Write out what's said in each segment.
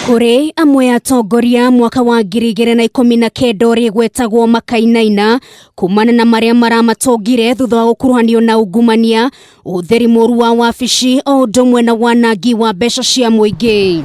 Kũrĩ amwe atongoria mwaka wa 2019 ũrĩa gwetagwo makainaina kumana na marĩa maramatongire thutha wa gũkuruhanio na ungumania, ũhũthĩri mũru wa wabici o ũndũ ũmwe na wanangi wa mbeca cia mũingĩ.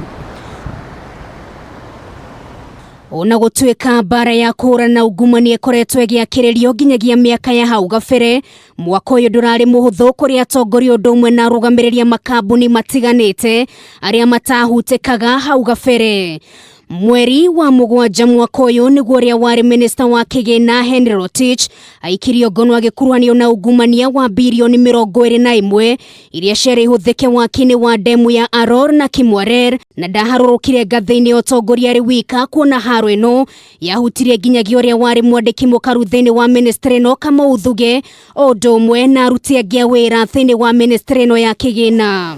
Ona gũtuĩka mbara ya kũhũrana na ungumania ĩkoretwo ĩgĩakĩrĩrio nginyagia mĩaka ya hau gabere, mwaka ũyũ ndũrarĩ mũhũthũ kũrĩ atongoria ũndũ ũmwe na arũgamĩrĩri a makambuni matiganĩte arĩa matahutĩkaga hau gabere. Mweri wa mũgwanja mwaka ũyũ nĩguo ũrĩa warĩ minista wa kĩgĩna Henry Rotich aikirio ngono agĩkuruhanio na ungumania wa birioni 21 iria ciarĩ ihũthĩke waki-inĩ wa ndemu ya Aror na Kimwarer, na ndaharũrũkire ngathĩ-inĩ ya ũtongoria arĩ wika kuona haro ĩno yahutirie nginyagia ũrĩa warĩ mwandĩki mũkaru thĩinĩ wa ministry ĩno Kamau Thuge o ũndũ ũmwe na aruti angĩ a wĩra thĩinĩ wa ministry ĩno ya kĩgĩna.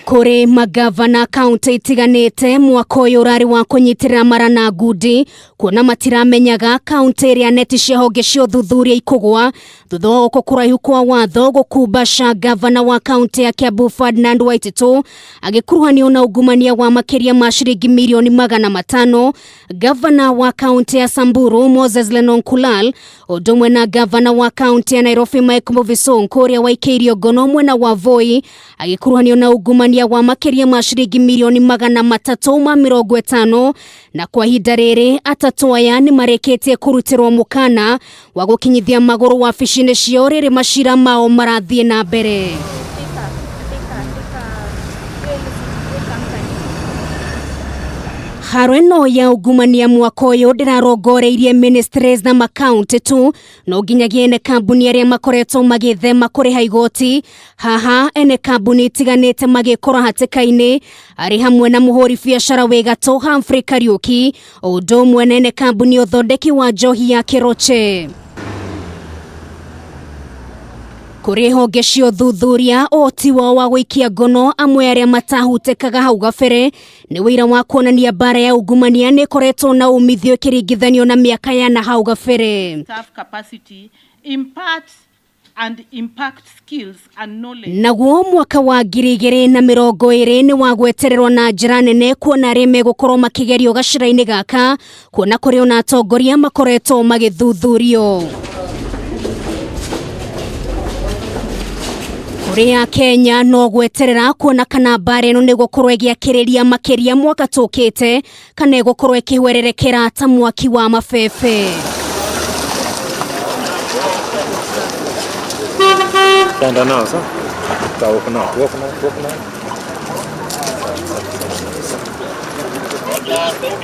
Kũrĩ magavana kaunti itiganĩte mwaka ũyũ ũrarĩ wa kũnyitĩrĩra mara na ngundi kuona matiramenyaga kaunti ĩrĩa neti cia honge cia ũthuthuria ikũgwa thutha wa gũkũ kũraihu kwa watho gũkumbaca gavana wa kaunti ya Kiambu Ferdinand Waititu agĩkuruhanio na ungumania wa makĩria ma ciringi mirioni 500. Gavana wa kaunti ya Samburu Moses Lenolkulal ũndũ ũmwe na gavana wa kaunti ya Nairobi Mike Mbuvi Sonko ũrĩa waikĩirio ngono mwena wa Voi agĩkuruhanio na ungumania wa makĩria ma ciringi mirioni 350, na kwa ihinda rĩrĩ atatũ aya nĩ marĩkĩtie kũrutĩrwo mũkana wa gũkinyithia magũrũ wabici-inĩ ciao rĩrĩ macira mao marathiĩ na mbere. Haro ĩno ya ungumania mwaka ũyũ ndĩrarongoreirie ministries na makaunti tu, no nginyagia ene kambuni arĩa makoretwo magĩthema kũrĩha igoti. Haha ene kambuni itiganĩte magĩkorwo hatĩka-inĩ arĩ hamwe na mũhũri biacara wĩ gatũ Humphrey Kariuki o ũndũ ũmwe na ene kambuni ũthondeki wa njohi ya Keroche. Kũrĩ honge cia ũthuthuria ũhoti wao wa gũikia ngono amwe arĩa matahutĩkaga hau gabere nĩ wĩira wa kuonania mbara ya ungumania nĩ ĩkoretwo na umithio ĩkĩringithanio na mĩaka ya na hau gabere. Staff capacity impart and impact skills and knowledge. Naguo mwaka wa 2020 nĩ wa gwetererwo na njĩra nene kuona arĩa megũkorwo makĩgerio gacĩra-inĩ gaka kuona kũrĩ ona atongoria makoretwo magĩthuthurio. Kũrĩ Kenya no gweterera kuona kana mbara ĩno nĩ gũkorwo ĩgĩakĩrĩria makĩria mwaka tũkĩte kana ĩgũkorwo ĩkĩhwererekera ta mwaki wa mabebe. Stand now, sir. Open up, open up, open up.